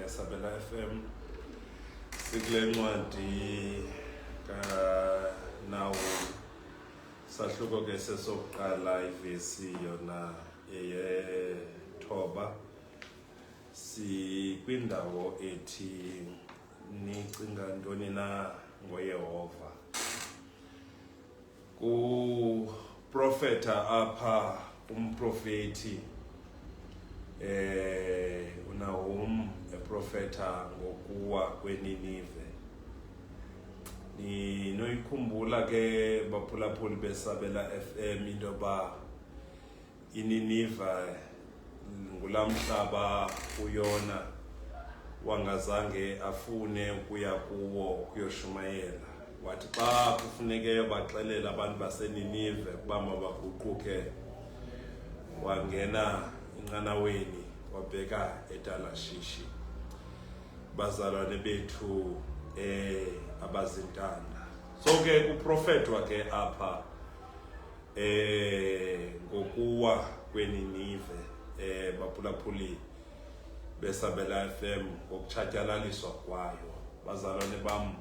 yesabela FM. Sikule ncwadi kaNahum. Sahluko ke sesokuqala ivesi yona eyethoba. Sikwindawo ethi nicinga ntoni na ngoYehova. Kuprofeta apha umprofeti uNahum eprofeta ngokuwa kweNinive. Ninoyikhumbula ke baphulaphuli besabela FM into yoba iNiniva ngulaa mhlaba uYona wangazange afune ukuya kuwo ukuyoshumayela. Wathi xa kufuneke baxelela abantu baseNinive ukuba mabaguquke, wangena enqanaweni wabheka eTalashishi. Bazalwane bethu abazintanda. So ke kuprofetwa ke apha ngokuwa kweNinive, baphulaphuli besabela FM, ngokutshatyalaliswa kwayo. Bazalwane bam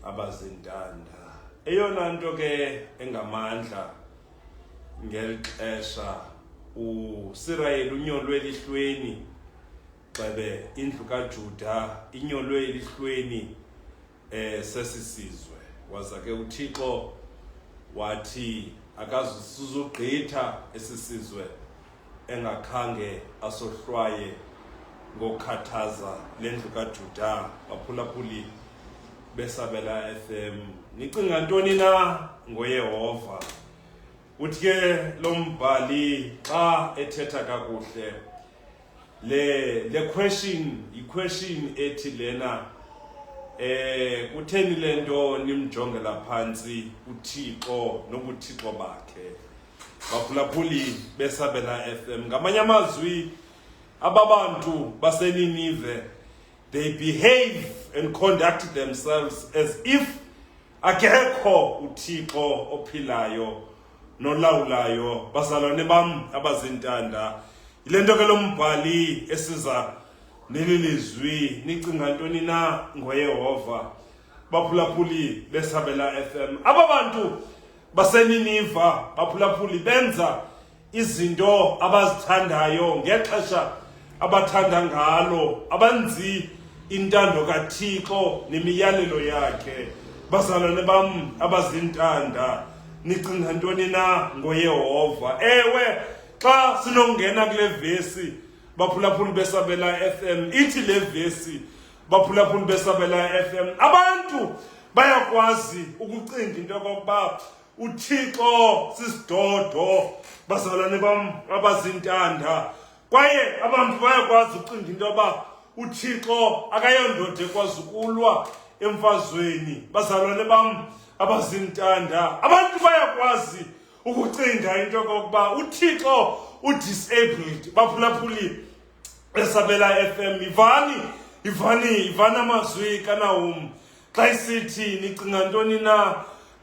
abazintanda, eyona nto ke engamandla ngeli xesha uSirayeli unyolwe elihlweni, gxebe indlu kaJuda inyolwe elihlweni sesisizwe. Waza ke uThixo wathi akazusuzugqitha esisizwe engakhange asohlwaye ngokukhathaza lendlu kaJuda. Baphulaphuli besabela FM, nicinga ntoni na ngoYehova? Uthi ke lo mbhali xa ethetha kakuhle le question, i-question ethi lena kutheni lento nimjongela phantsi uThixo nobuThixo bakhe? Baphulaphuli besabela FM, ngamanye amazwi ababantu baseNinive, they behave and conduct themselves as if akekho uThixo ophilayo nolawulayo. Bazalwane bam abazintanda, yile nto ke lo mbhali esiza neli lizwi, nicinga ntoni na ngoYehova? Baphulaphuli besabela FM, aba bantu baseNiniva, baphulaphuli, benza izinto abazithandayo ngexesha abathanda ngalo, abanzi intando kaThixo nemiyalelo yakhe. Bazalwane bam abazintanda, nicinga ntoni na ngoYehova? Ewe, xa sinongena kule vesi, baphulaphuli besabela FM, ithi le vesi, baphulaphuli besabela FM, abantu bayakwazi ukucinga into yokokuba uThixo sisidodo. Bazalwane bam abazintanda, kwaye abantu bayakwazi ukucinga into yoba uThixo akayondoda ekwazi ukulwa emfazweni. Bazalwane bam abazintanda, abantu bayakwazi ukucinga into yokokuba uThixo udisabled. Baphulaphuli esabela FM, ivani, ivani, ivani amazwi kaNahum xa isithi nicinga ntoni na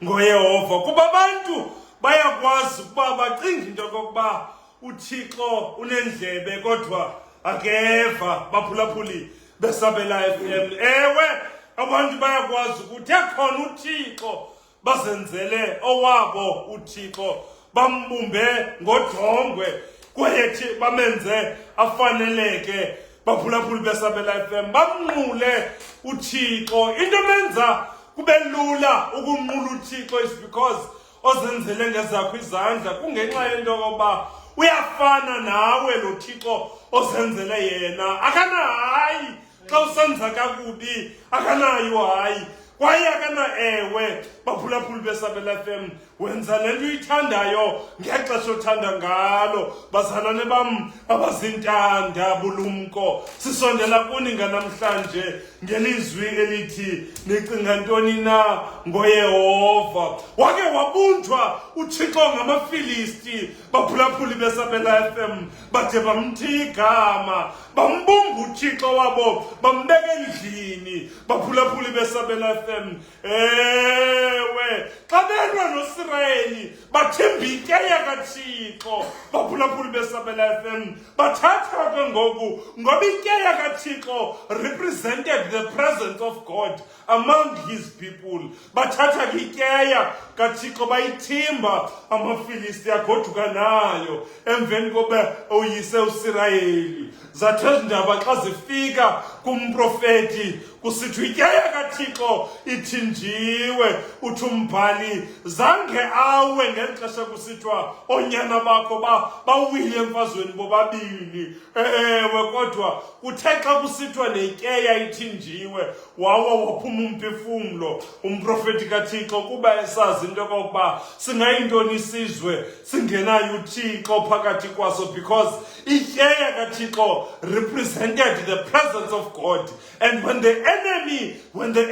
ngoYehova, kuba abantu bayakwazi ukuba bacinga into yokokuba uThixo unendlebe kodwa akeva. Baphulaphuli besabela FM, ewe, abantu bayakwazi ukuthi ekhona uThixo, bazenzele owabo uThixo, bambumbe ngodongwe kwaye bamenze afaneleke. Baphulaphuli besabela FM, bamnqule uThixo. Into menza kube lula ukunqula uThixo is because ozenzele ngezakho izandla, kungenxa yento yokuba uyafana nawe lo Thixo ozenzele yena. Akana hayi xa usenza kakubi, akanayo hayi kwaye akana ewe. Baphulaphuli besabela FM, wenza le nto uyithandayo ngexesha othanda ngalo. Bazalwane bam abazintanda bulumko, sisondela kuni nganamhlanje ngelizwi elithi nicinga ntoni na ngoYehova? Wake wabunjwa uThixo ngamaFilisti, baphulaphuli besabela FM, bade bamthiya igama, bambumba uThixo wabo, bambeka endlini. Baphulaphuli besabela FM. FM. Ewe, xa belwa noSirayeli bathemba ityeya kaThixo, baphulaphuli beSabela FM. Bathatha ke ngoku ngoba ityeya kaThixo represented the presence of God among his people. Bathatha ke ityeya kaThixo bayithimba, amaFilisti agoduka nayo emveni koba oyise uSirayeli. Zathi ezi ndaba xa zifika kumprofeti kusithiwa ityeya kaThixo ithinjiwe, uthi umbhali zange awe ngeli xesha kusithiwa oonyana bakho bawile emfazweni bobabini. Ewe, kodwa kuthe xa kusithiwa netyeya ithinjiwe wawa waphuma umphefumlo umprofeti kaThixo, kuba esazi into yokokuba singayintoni isizwe singenayo uThixo phakathi kwaso, because ityeya kaThixo represented the presence of God. And when the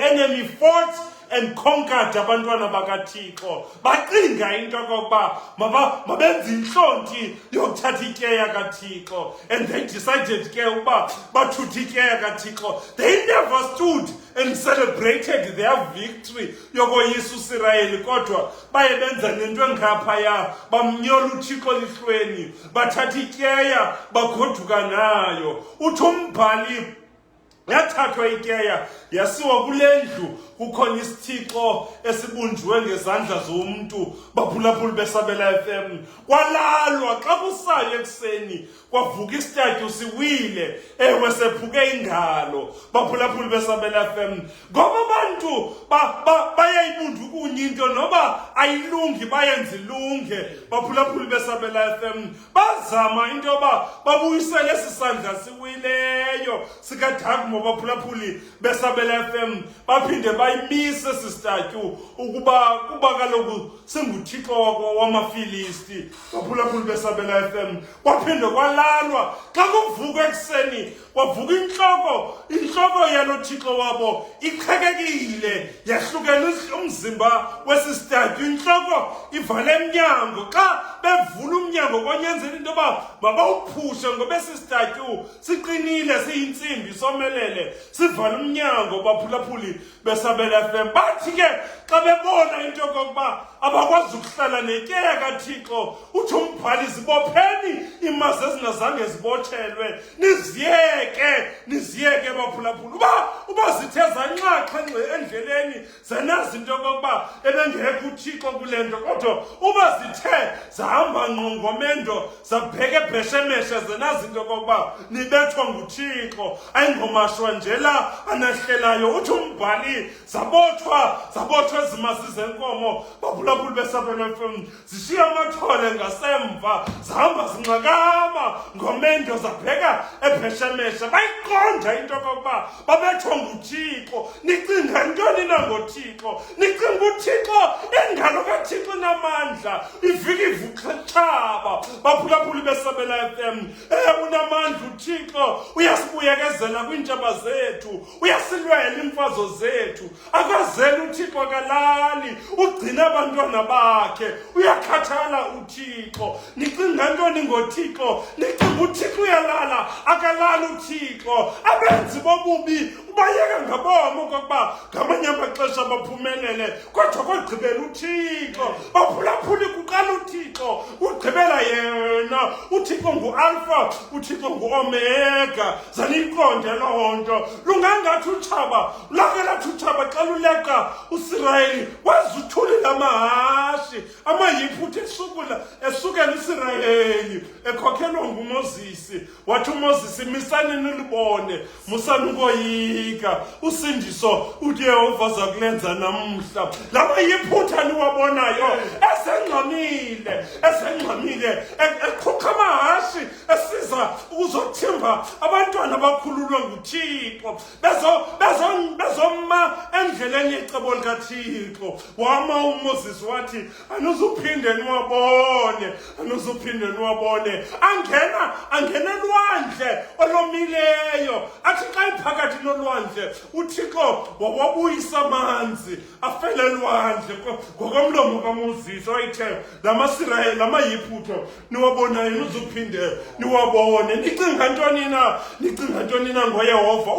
enemy fought and conquered abantwana bakaThixo, bacinga into yokokuba mabenze intlonti yokuthatha ityeya kaThixo, and they decided ke ukuba bathuthe ityeya kaThixo. They never stood and celebrated their victory yokoyisa uSirayeli, kodwa baye benza nento engaphaya, bamnyola uThixo lihlweni, bathatha ityeya bagoduka nayo. Uthi umbhali yathathwa ityeya yasiwa kule ndlu kukhona isithixo esibunjiwe ngezandla zomntu, baphulaphuli beSabela FM. Kwalalwa, xa kusayo ekuseni kwavuka isitatyu siwile, ewe, sephuke ingalo, baphulaphuli beSabela FM, ngoba abantu bayayibunda ukunye into noba ayilungi bayenze ilunge. Baphulaphuli beSabela FM, bazama into yoba babuyisele esi sandla siwileyo sikaDagmo, baphulaphuli beSabela FM, baphinde bayimise esi statue ukuba kuba kaloku singuthixo wamaFilisti. Baphulaphuli beSabela FM, kwaphinde kwalalwa, xa kuvuka ekuseni kwavuka intloko yalo thixo wabo iqhekekile, yahlukene umzimba wesi statue, intloko ivale emnyango. Xa bevula umnyango konyanzela into yoba mabawuphushe ngoba esi statue siqinile, siyintsimbi, somelele, sivala umnyango. Baphulaphuli beSabela FM, bathi ke xa bebona into yokokuba abakwazi ukuhlala netyeya kaThixo, uthi umbhali zibopheni iimazi ezingazange zibotshelwe, niziyeke, niziyeke, baphulaphula. Uba zithe zanxaxha endleleni zenazi into yokokuba ebengekho uThixo kule nto, kodwa uba zithe zahamba ngqo ngomendo zabheka eBheshemeshe, zenazi into yokokuba nibethwa nguThixo, ayingomashwa nje la anahlelayo. Uthi umbhali zabotshwa, zabotshwa ezimazi zenkomo, baphulaphuli beSabelo FM, zishiya amathole ngasemva, zihamba zinxakama ngomendo zabheka eBheshemeshe. Bayiqonda into yokokuba babethwa nguThixo. Nicinga ntoni na ngoThixo? Nicinga uThixo, ingalo kaThixo inamandla ivika ivuxhaba? Baphulaphuli beSabela FM, unamandla uThixo, uyasibuyekezela kwiintshaba zethu, uyasilwela iimfazo zethu. Akazeli uThixo, akalali, ugcina abantwana bakhe, uyakhathala uThixo. Nicinga ntoni ngoThixo? Nicinga uThixo uyalala? Akalali uThixo. Abenzi bobubi ubayeka ngabomi okokuba ngamanye amaxesha baphumelele, kodwa kogqibela uThixo. Baphulaphuli, kuqala uThixo, ugqibela yena. UThixo nguAlpha, uThixo nguOmega, zaniyiqonde loo nto. Lungangathi utshaba lake lathi utshaba xa luleqa uSirayeli wazuthuli lamahashi amaYiphutha esukula esukela uSirayeli ekhokhelwa nguMozisi. Wathi uMozisi, misani nilibone, musani ukoyika, usindiso uYehova aza kulenza namhla. La maYiphutha niwabonayo esengxamile, esengxamile, eqhuqha amahashi esiza ukuzothimba abantwana abakhululwe nguThixo, bezoma endleleni yecebo likaThixo. Wama uMoses wathi, anizuphinde niwabone, anizuphinde niwabone. Angena elwandle olomileyo. Athi xa iphakathi nolwandle uThixo wawabuyisa amanzi afele elwandle ngokomlomo kaMoses wayithe lamaSirayeli, lamaYiphutho niwabonayo nizuphinde niwabone. Nicinga ntoni na? Nicinga ntoni na ngoYehova?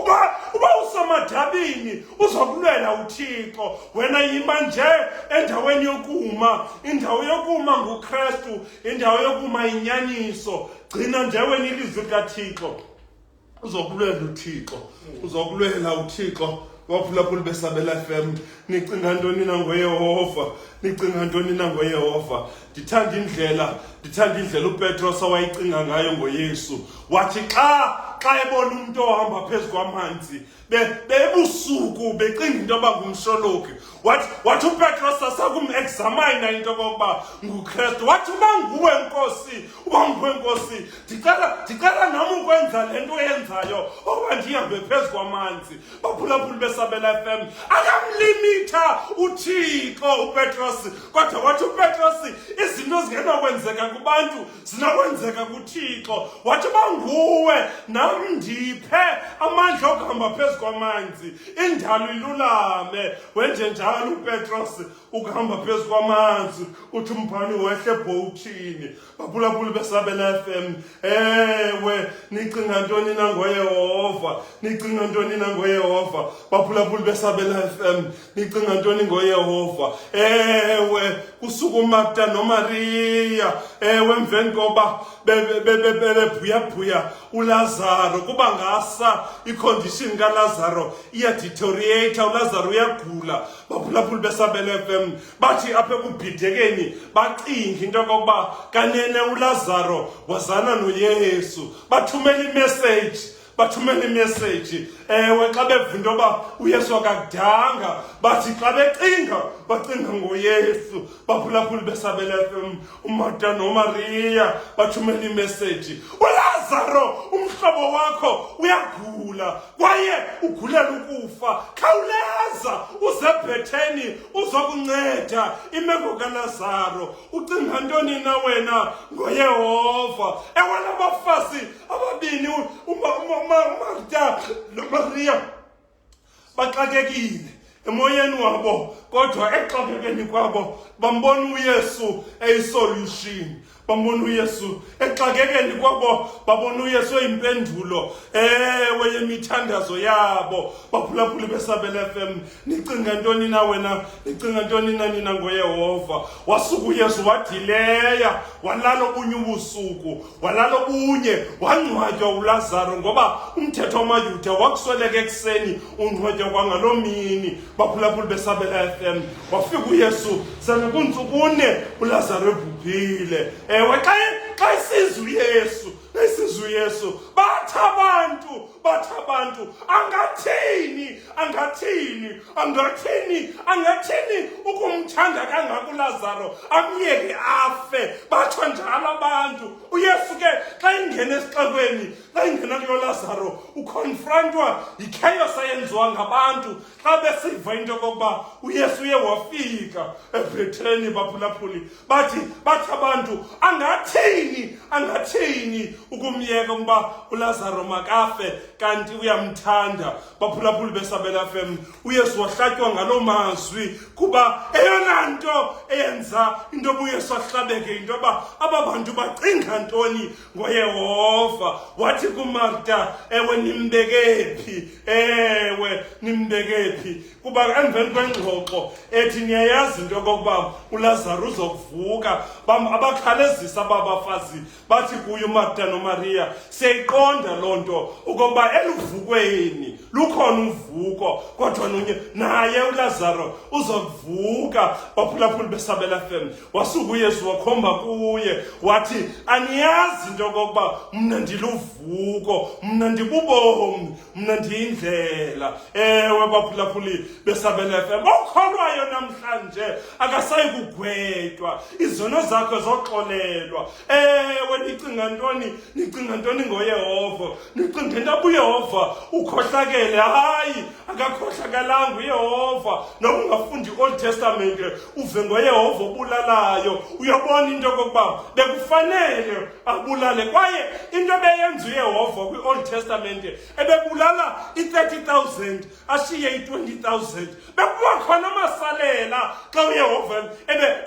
Uba usemadabini uzokulwela uThixo. Wena yima nje endaweni yokuma. Indawo yokuma nguKristu, indawo yokuma inyaniso. Gcina nje wena ilizwi likaThixo, uzokulwela uThixo, uzokulwela uThixo. Baphulaphuli beSabela FM, nicinga ntoni na ngoYehova? Nicinga ntoni na ngoYehova? Ndithanda indlela uPetros awayicinga ngayo ngoYesu. Wathi xa ebona umuntu ohamba phezu kwamanzi bebusuku, becinga into yoba ngumsholoki, wathi uPetros asakum-examina into yokokuba nguKrestu, wathi, "Uba nguwe, Nkosi, uba nguwe, Nkosi, ndicela nam ukwenza le nto yenzayo, okuba ndihambe phezu kwamanzi." Baphulaphuli beSabela FM, akamlimitha uThixo uPetros, kodwa wathi uPetros izinto zingenakwenzeka kubantu zinokwenzeka kuThixo. Wathi, "Uba nguwe, nam ndiphe amandla okuhamba phezu kwamanzi, indalo ilulame." Wenje njalo uPetros ukuhamba phezu kwamanzi, uthi umphani wehle ebhowuthini. Baphulaphuli beSabela FM, ewe, nicinga ntoni na ngoYehova? Nicinga ntoni na ngoYehova? Baphulaphuli beSabela FM, nicinga ntoni ngoYehova? Ewe, kusuka uMarta noMariya, ewe, emveni koba bebhuyabhuya uLazaro, kuba ngasa icondition kaLazaro iyadeteriorate, uLazaro uyagula. Baphulaphuli beSabela FM, bathi apha ekubhidekeni bacinga into yokokuba kanene uLazaro wazana noYesu. Bathumela imessage, bathumela imessage. Ewe, xa beva into yoba uYesu akakudanga, bathi xa becinga, bacinga ngoYesu. Baphulaphuli beSabela FM, uMarta noMariya bathumela imessage: "ULazaro umhlobo wakho uyagula kwaye ugulela ukufa. Khawuleza uze eBhetheni uzokunceda imeko kaLazaro." Ucinga ntoni na wena ngoYehova? Ewe, nabafazi ababini, uMarta noMariya, baxakekile emoyeni wabo, kodwa exakekeni kwabo bambona uYesu eyisolution. Bambona uYesu exakekeni kwabo, babona uYesu eyimpendulo, ewe, yemithandazo yabo. Baphulaphuli beSabela FM, nicinga ntoni na wena? Nicinga ntoni na nina ngoYehova? Wasuka uYesu wadileya, walala obunye ubusuku, walala obunye, wangcwatywa uLazaro, ngoba umthetho wamaYuda wakusweleka ekuseni ungcwatywa kwangaloo mini. Baphulaphuli beSabela FM, wafika uYesu sele kuntsukune uLazaro ebhubhile. Ewe, xa isiza uYesu, xa isiza uYesu, bathi abantu, "Angathini, angathini, angathini, angathini ukumthanda kangaka uLazaro amyeke afe?" Batsho njalo abantu. UYesu ke xa ingena esixekweni, xa ingena kulo Lazaro, uconfrontwa yichaos eyenziwa ngabantu xa besiva into yokokuba uYesu uye wafika eBhetheni. Baphulaphuli, bathi abantu, "Angathini, angathini ukumyeka ukuba uLazaro makafe kanti uyamthanda?" Baphulaphuli beSabela FM, uYesu wahlatywa ngaloo mazwi, kuba eyona nto eyenza into yoba uYesu ahlabeke yinto yoba aba bantu bacinga ntoni ngoYehova. Wathi kuMarta, "Ewe, nimbeke phi? Ewe, nimbeke phi?" Kuba emveni kwengxoxo ethi, "Niyayazi into yokokuba uLazaro uzokuvuka," abakhalezisa aba bafazi, bathi kuyo uMarta noMariya, "Siyayiqonda loo nto okokuba eluvukweni lukhona uvuko, kodwa nonye naye uLazaro uzokuvuka." Baphulaphuli beSabela FM, wasuka uYesu wakhomba kuye, wathi, "Aniyazi into yokokuba mna ndiluvuko, mna ndibubomi, mna ndiyindlela." Ewe, baphulaphuli beSabela FM, okholwayo namhlanje akasayi kugwetywa, izono zakho zoxolelwa. Ewe, nicinga ntoni? Nicinga ntoni ngoYehova? Nicinga into uYehova ukhohlakele? Hayi, akakhohlakalanga uYehova. Noba ungafundi i-Old Testament uve ngoYehova obulalayo, uyabona into yokokuba bekufanele abulale. Kwaye into ebeyenza uYehova kwi-Old Testament, ebebulala i-30,000 ashiye i-20,000. Bekuba khona amasalela xa uYehova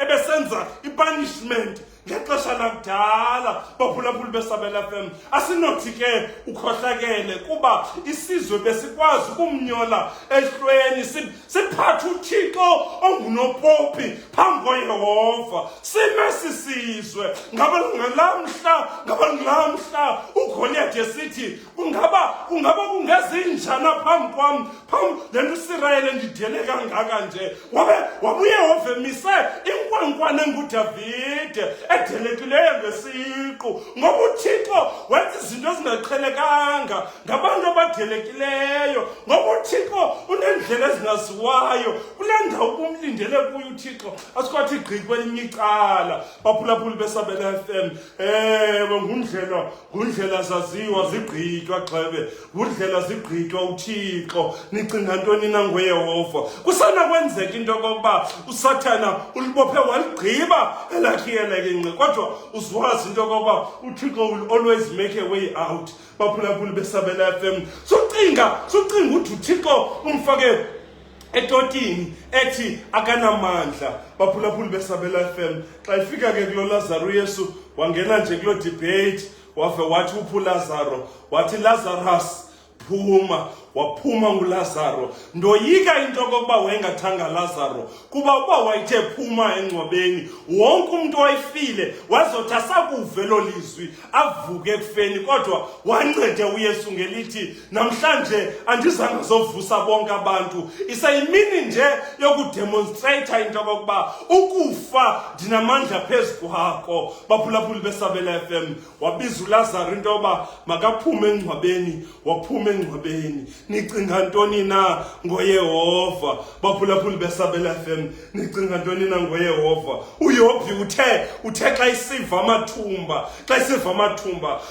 ebesenza ipunishment. Ngexesha lakudala, baphulaphuli beSabela FM, asinothi ke ukhohlakele, kuba isizwe besikwazi ukumnyola ehlweni, siphathe uThixo ongunopopi phambi koYehova, sime sisizwe. Ngaba ngalaa mhla, ngaba ngulaa mhla uGoliyathi esithi, Kungaba kungezinjana phambi kwam, phambi le nto uSirayeli endidele kangaka nje? Wabe wabuYehova emise inkwenkwana enguDavide edelekileyo ngesiqu, ngoba uThixo wenza izinto ezingaqhelekanga ngabantu abadelekileyo, ngoba uThixo uneendlela ezingaziwayo. Kule ndawo ubumlindele kuyo uThixo, asikwathi gqi kwelinye icala. Baphulaphuli beSabela FM, ewe, ngundlela zaziwa zigqitywa, gxebe, ngundlela zigqitywa uThixo. Nicinga ntoni na ngoYehova? Kusenokwenzeka into yokokuba uSathana ulibophe waligqiba elakhe iyelekenqe, kodwa uzwazi into yokokuba uThixo will always make a way out. Baphulaphuli beSabela FM, sucinga uthi uThixo umfake etotini ethi akanamandla. Baphulaphuli beSabela FM, xa ifika ke kulo Lazaro, uYesu wangena nje kuloo debate, wave wathi, "Uphi uLazaro?" Wathi, "Lazarus, phuma." Waphuma nguLazaro. Ndoyika into yokokuba wayengathanga Lazaro, kuba uba wayithe phuma engcwabeni, wonke umntu wayefile wazothi asakuve lo lizwi avuke ekufeni. Kodwa wancede uYesu ngelithi, "Namhlanje andizange zovusa bonke abantu, iseyimini nje yokudemonstrata into yokokuba ukufa ndinamandla phezu kwako." Baphulaphuli beSabela FM, wabiza uLazaro into yoba makaphume engcwabeni, waphuma engcwabeni. Nicinga ntoni na ngoYehova? Baphulaphuli beSabela FM, nicinga ntoni na ngoYehova? UYobhi uthe xa isiva amathumba,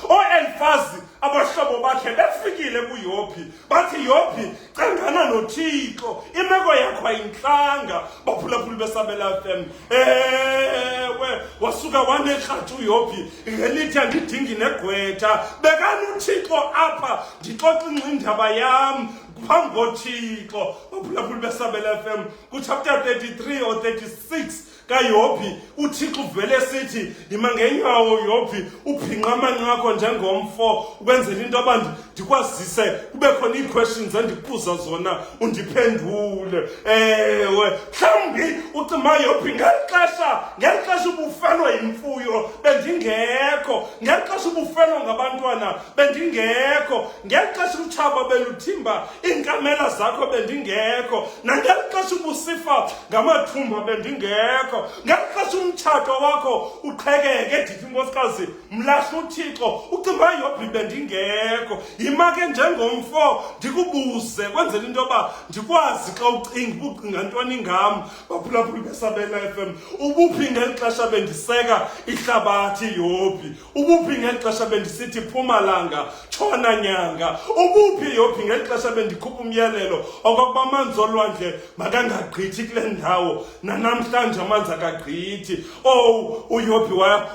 ooElifazi abahlobo bakhe befikile kuYobhi, bathi, "Yobhi, cengana noThixo, imeko yakho ayintlanga." Baphulaphuli beSabela FM, ewe, wasuka wanekratshi uYobhi ngelithi, "Andidingi negqwetha, bekani uThixo apha, ndixoxe ingxindaba yam phambi koThixo." Baphulaphuli beSabela FM, kuchapter 33 or 36 kaYobhi, uThixo uvele sithi, "Yima ngenyawo, Yobhi, ubhinqa amanqakho njengomfo, ukwenzela into yoba ndikwazise, kube khona ii-questions endikubuza zona, undiphendule." Ewe, mhlawumbi ucima Yobhi, ngeli xesha ubufelwe yimfuyo bendingekho, ngeli xesha ubufelwe ngabantwana bendingekho, ngeli xesha utshaba beluthimba iinkamela zakho bendingekho, nangeli xesha ubusifa ngamathumba bendingekho, ngeli xesha umtshato wakho uqhekeke, edithi inkosikazi mlahle uThixo, ucimba Yobhi bendingekho. Yima ke njengomfo, ndikubuze kwenzela into yoba ndikwazi xa ucinga, ubucinga ntoni ngam? Baphulaphuli beSabela FM, ubuphi ngeli xesha bendiseka ihlabathi, Yobhi? Ubuphi ngeli xesha bendisithi phuma langa, tshona nyanga? Ubuphi, Yobhi, ngeli xesha bendikhupha umyalelo okokuba amanzi olwandle makangagqithi kule ndawo? Nanamhlanje amanzi akagqithi. Owu, uYobhi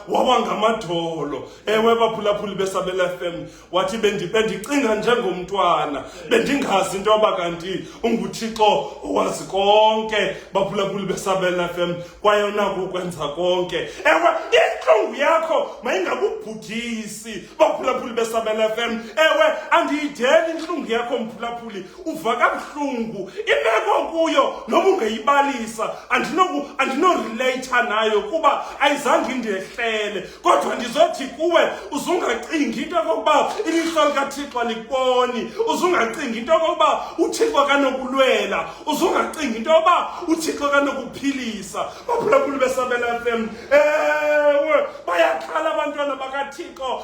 wawa ngamadolo. Ewe, baphulaphuli beSabela FM, wathi, "Bendicinga njengomntwana, bendingazi into yoba kanti unguThixo owazi konke." Baphulaphuli beSabela FM, kwaye unako ukwenza konke. Ewe, intlungu yakho mayingakubhudisi, baphulaphuli beSabela FM. Ewe, andiyideli intlungu yakho, mphulaphuli. Uva kabuhlungu, imeko kuyo noba ungeyibalisa, andinorelata nayo kuba ayizange indehlele. Kodwa ndizothi kuwe, uzungacingi into yokokuba ilihlo likaThixo alikuboni, uzungacingi into yokokuba uThixo akanokulwela, uzungacingi into yokuba uThixo akanokuphilisa. Baphulaphuli beSabela FM, ewe, bayakhala abantwana bakaThixo.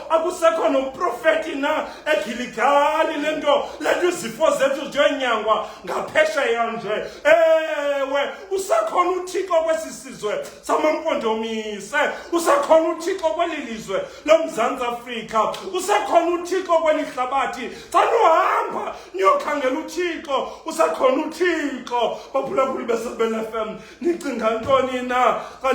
Akusekho nomprofeti na eGiligali? Le nto izifo zethu ziyonyangwa ngaphesheya nje. Ewe, usekhona uThixo kwesi sizwe samaMpondomise, usekhona uThixo kweli lizwe loMzantsi Afrika, usekhona uThixo kweli hlabathi. Sanuhamba niyokhangela uThixo, usekhona uThixo. Baphulaphuli beSabela FM, nicinga ntoni na xa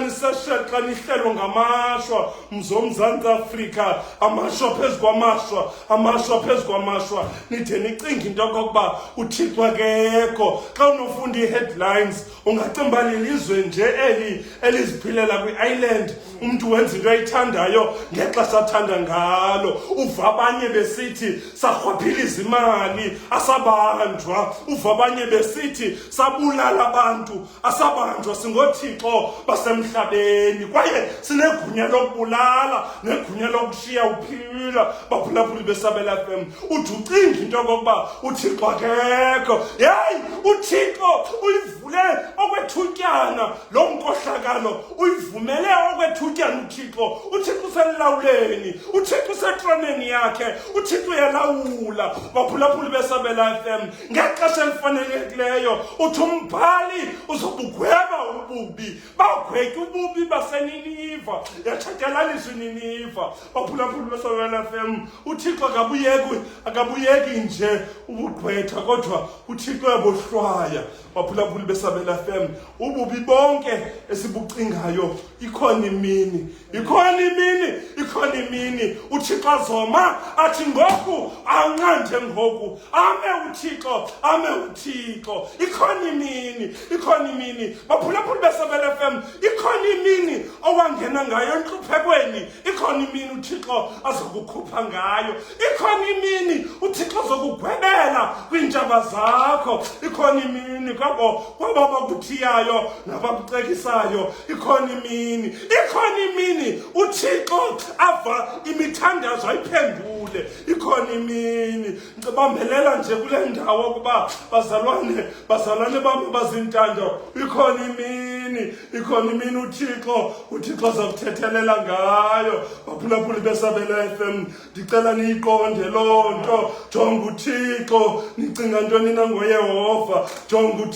nihlelwa ngamashwa mzomzantsi Afrika, amashwa? phezu kwamashwa, amashwa phezu kwamashwa, nide nicinge into yokokuba uThixo akekho. Xa unofunda ii-headlines ungacinga uba lilizwe nje eli eliziphilela kwi-island, umntu wenza into ayithandayo ngexesha athanda ngalo. Uva abanye besithi sarhwaphiliza imali asabanjwa, uva abanye besithi sabulala abantu asabanjwa, singothixo basemhlabeni kwaye sinegunya lokubulala negunya lokushiya uphila. Baphulaphuli beSabela FM, ude ucinge into yokokuba uThixo akekho. Yeyi, uThixo uyivule okwethutyana loo nkohlakalo, uyivumele okwethutyana uThixo. UThixo uselawuleni, uThixo usetroneni yakhe, uThixo uyalawula. Baphulaphuli beSabela FM, ngexesha elifanelekileyo uthi umbhali uzobugweba ububi, bagwetye ububi baseNiniva, yatshatyalaliswa iNiniva. Baphulaphuli beSabela FM, uThixo akabuyeki, akabuyeki nje ubugqwetha, kodwa uThixo uyabohlwaya. Baphulaphuli beSabela FM, ububi bonke esibucingayo, ikhona imini, ikhona imini, ikhona imini uThixo azoma athi ngoku anqande, ngoku ame uThixo, ame uThixo. Ikhona imini, ikhona imini. Baphulaphuli beSabela FM, ikhona imini owangena ngayo entluphekweni, ikhona imini uThixo azokukhupha ngayo, ikhona imini uThixo azokugwebela kwiintshaba zakho, ikhona imini kwabo kwabo bakuthiyayo nabakucekisayo, ikhona imini, ikhona imini uThixo ava imithandazo ayiphendule, ikhona imini. Ndibambelela nje kule ndawo ukuba bazalwane, bazalwane bam bazintando, ikhona imini, ikhona imini uThixo, uThixo azakuthethelela ngayo. Baphulaphuli beSabela FM, ndicela niyiqonde loo nto. Jonga uThixo, nicinga ntoni na ngoYehova? Jonga uThixo,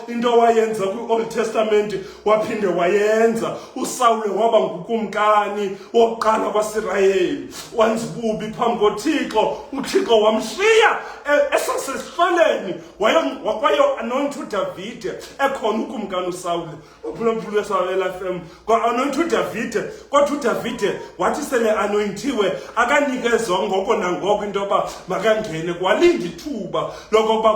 into wayenza kwi-Old Testament waphinde wayenza. USawule waba ngukumkani wokuqala kwaSirayeli, wenza ububi phambi koThixo, uThixo wamshiya esasesihlweleni, kwayo-anointa uDavide ekhona ukumkani uSawule. Uphulaphula weSabela FM, kwa-anointa uDavide, kodwa uDavide wathi sele anointiwe akanikezwa ngoko nangoko into yoba makangene, kwalinda ithuba lokokuba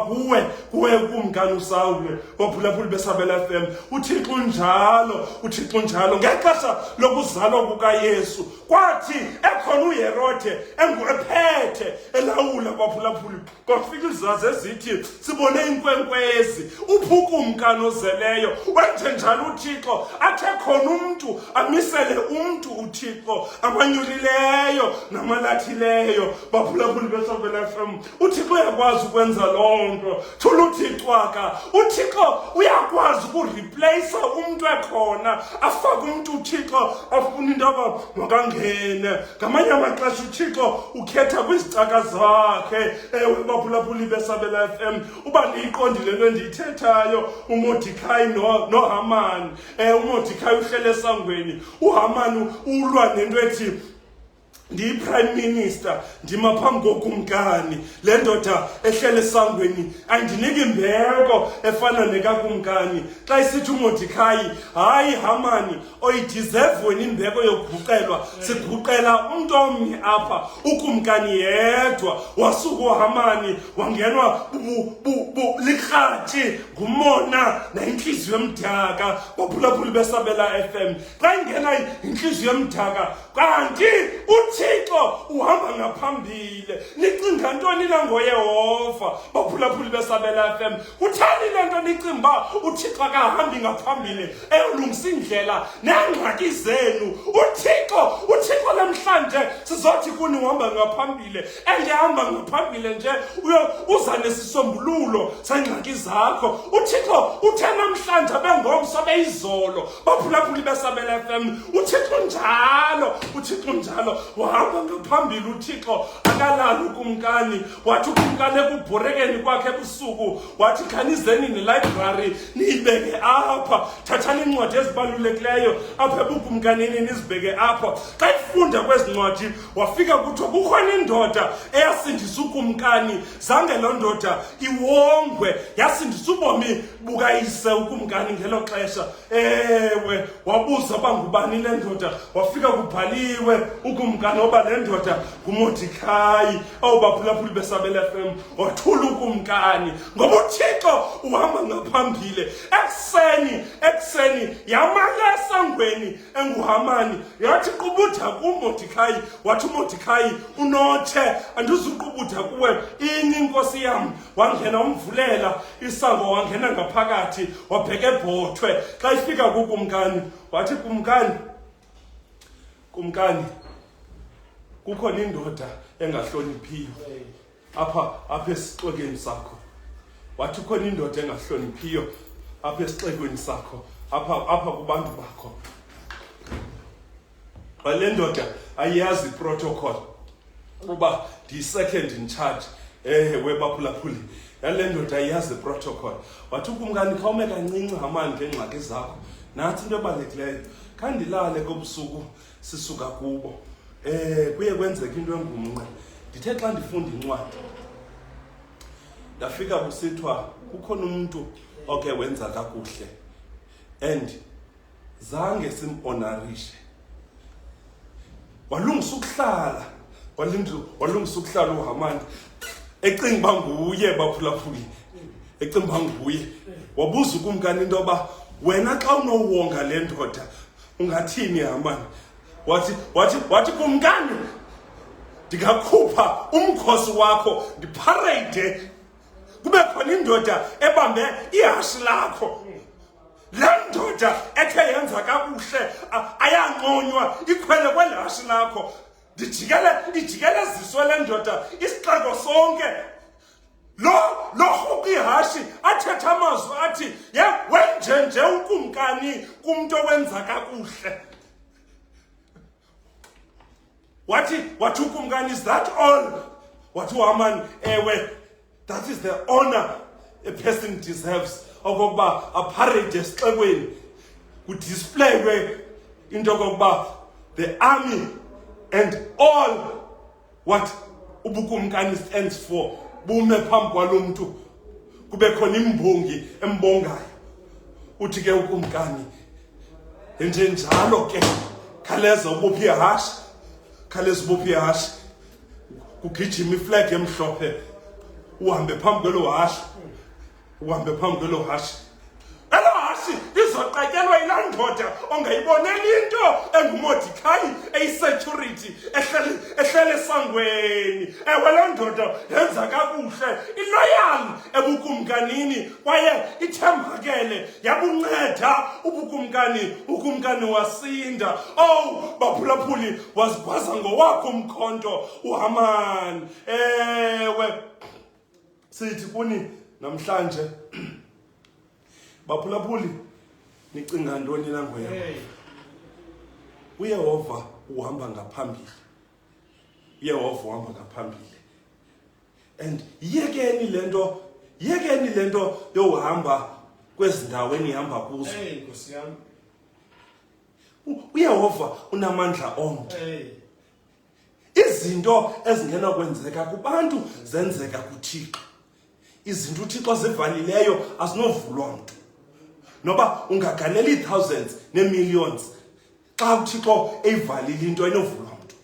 kuwe ukumkani uSawule. Baphulaphuli beSabela FM, uThixo unjalo, uThixo unjalo. Ngexesha lokuzalwa kukaYesu kwathi ekhona uHerode ephethe elawula, baphulaphuli, kwafika izazi ezithi sibone inkwenkwezi, uphi ukumkani ozeleyo? Wenje njalo uThixo, athe khona umntu amisele umntu uThixo amanyulileyo namalathileyo. Baphulaphuli beSabela FM, uThixo uyakwazi ukwenza loo nto. Thula uThixo aka, uThixo uyakwazi ukureplacea umntu ekhona, afake umntu uThixo afuna into yoba makangene. Ngamanye amaxesha uThixo ukhetha kwizicaka zakhe. Ewe, baphulaphuli beSabela FM, uba niyiqondile into endiyithethayo, uMordekayi noHamani. UMordekayi uhlele esangweni, uHamani ulwa nento ethi ndiyi-prime minister, ndima phambi kokumkani, le ndoda ehlele esangweni ayindiniki imbeko efana nekakumkani. Xa isithi uMordekayi, hayi Hamani, oyideserve wena imbeko yokuguqelwa, siguqela umntu omnye apha, ukumkani yedwa. Wasuka uHamani wangenwa likratshi, ngumona nayintliziyo emdaka. Baphulaphuli beSabela FM, xa ingena intliziyo emdaka kanti uThixo uhamba ngaphambili. Nicinga ntoni na ngoYehova? Baphulaphuli beSabela FM, kutheni le nto nicinga uba uThixo akahambi ngaphambili eyolungisa indlela neengxaki zenu? UThixo, uThixo namhlanje sizothi kuni uhamba ngaphambili, engehamba ngaphambili nje uza nesisombululo sengxaki zakho. UThixo uthe namhlanje bengomso beyizolo. Baphulaphuli beSabela FM, uThixo njalo, uThixo njalo, wahamba ngaphambili uThixo, akalali ukumkani. Wathi ukumkani ekubhorekeni kwakhe ebusuku, wathi khanizeni nelibrary niyibeke apha, thathani iincwadi ezibalulekileyo apha ebukumkanini nizibeke apha. Xa efunda kwezi ncwadi wafika kuthiwa kukhona indoda eyasindisa ukumkani, zange loo ndoda iwongwe, yasindisa ubomi bukayise ukumkani ngelo xesha. Ewe, wabuza uba ngubani le ndoda, wafika kubhaliwe ukumkani oba le ndoda nguModikhayi. Awu baphulaphuli beSabela FM, wathula ukumkani ngoba uThixo uhamba ngaphambili. Ekuseni, ekuseni yamala esangweni enguHamani, yathi qubuda kuModikhayi. Wathi uModikhayi, unotshe, andizuqubuda kuwe, inye inkosi yam. Wangena umvulela isango, wangena ngaphakathi, wabheka ebhothwe. Xa ifika kukumkani wathi, kumkani, kumkani, kukhona indoda engahloniphiyo apha esixekweni sakho. Wathi kukhona indoda engahloniphiyo apha esixekweni sakho, apha kubantu bakho. Le ndoda ayiyazi iprotocol uba ndiyi-second in charge. Ewe baphulaphuli, yale ndoda ayiyazi iprotocol. Wathi ukumkani, khawume kancinci Hamani ngeengxaki zakho, nathi into ebalulekileyo, khandilale kobusuku sisuka kubo. Kuye kwenzeka into engumnqe. Ndithe xa ndifunda incwadi ndafika kusithiwa kukhona umntu oke wenza kakuhle and zange sim-honorishe. Walungisa ukuhlala, walungisa ukuhlala uHamani, ecinga uba nguye, baphulaphuli, ecinga uba nguye. Wabuza ukumkani into yoba wena xa unowonga le ndoda ungathini Hamani? Wathi kumkani, ndingakhupha umkhosi wakho ndiparade, kube khona indoda ebambe ihashi lakho. Le ndoda ethe yenza kakuhle ayanconywa, ikhwele kweli hashi lakho, ijikeleziswe le ndoda isixeko sonke. Lo rhuqa ihashi athethe amazwi athi, ye wenje nje ukumkani kumntu owenza kakuhle. Wathi ukumkani, is that all? Wathi uHamani, ewe, that is the honor a person deserves, okokuba aparade esixekweni kudisplaywe into okokuba the army and all what ubukumkani stands for bume phambi kwalo mntu, kube khona imbongi embongayo. Uthi ke ukumkani, enjenjalo ke, khaleza ubophe ihashe, khaleza ubophe ihashe, kugijima iflag emhlophe, uhambe phambi kwelo hashe, uhambe phambi kwelo hashe. Elo hashi izoqatyelwa yilaa ndoda ongayiboneli into enguModikhayi eyisecurity ehlele esangweni. Ewe, loo ndoda yenza kakuhle, iloyal ebukumkanini kwaye ithembakele, yabunceda ubukumkani, ukumkani wasinda. Owu baphulaphuli, wazigwaza ngowakho umkhonto uHamani. Ewe, sithi kuni namhlanje baphulaphuli, nicinga ntoni na ngoYehova? UYehova uhamba ngaphambili, uYehova uhamba ngaphambili. And yekeni lento, yekeni lento yohamba kwezi ndawo enihamba kuzo. Hey, Nkosi yam. uYehova unamandla onke. Hey. Izinto ezingenakwenzeka kubantu zenzeka kuThixo. Izinto uThixo azivalileyo azinovulwa mntu. Noba ungagalela ii-thousands nee-millions, xa uThixo eyivalile into ayinovulwa mntu.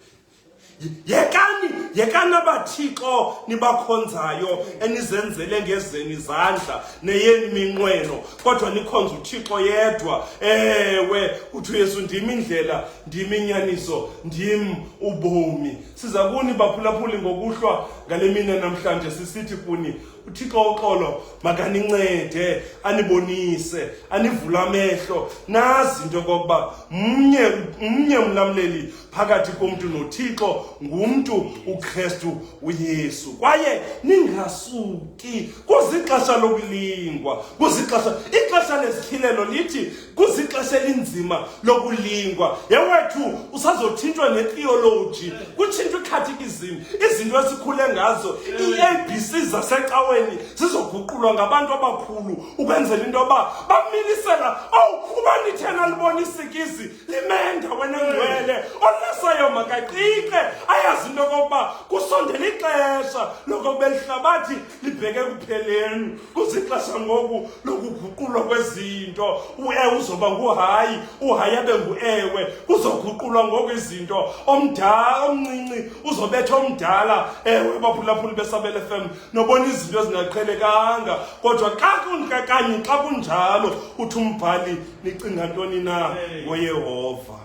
Yekani abathixo nibakhonzayo enizenzele ngezenu izandla neyenu iminqweno, kodwa nikhonza uThixo yedwa. Ewe, uthi uYesu, ndim indlela, ndim inyaniso, ndim ubomi. Siza kuni baphulaphuli ngokuhlwa ngale mini namhlanje, sisithi kuni uThixo uxolo makanincede, anibonise, anivule amehlo, nazi into yokokuba mnye umlamleli phakathi komntu noThixo, ngumntu uKristu. uKristu uYesu. Kwaye ningasuki, kuzixesha lokulingwa, kuzixesha, ixesha lesityhilelo lithi kuzixesha elinzima lokulingwa. Yewethu, usazothintshwa netheology, kutshintshwa ikhathikizim, izinto esikhule ngazo, ii-ABC zasecaweni zizoguqulwa ngabantu abakhulu ukwenzela into yoba bamilisela. Owu, uba nithe nalibona isikizi lime endaweni engcwele, olesayo makaqiqe ayazi into yokokuba kusondela ixesha lokokuba elihlabathi libheke ekupheleni. Kuzixesha ngoku lokuguqulwa kwezinto. Uewe uzoba nguhayi, uhayi abe nguewe. Kuzoguqulwa ngoku izinto. Omdala omncinci uzobetha omdala. Ewe, baphulaphuli beSabelo FM, nobona izinto ezingaqhelekanga, kodwa xa kanye xa kunjalo, uthi umbhali, nicinga ntoni na ngoYehova?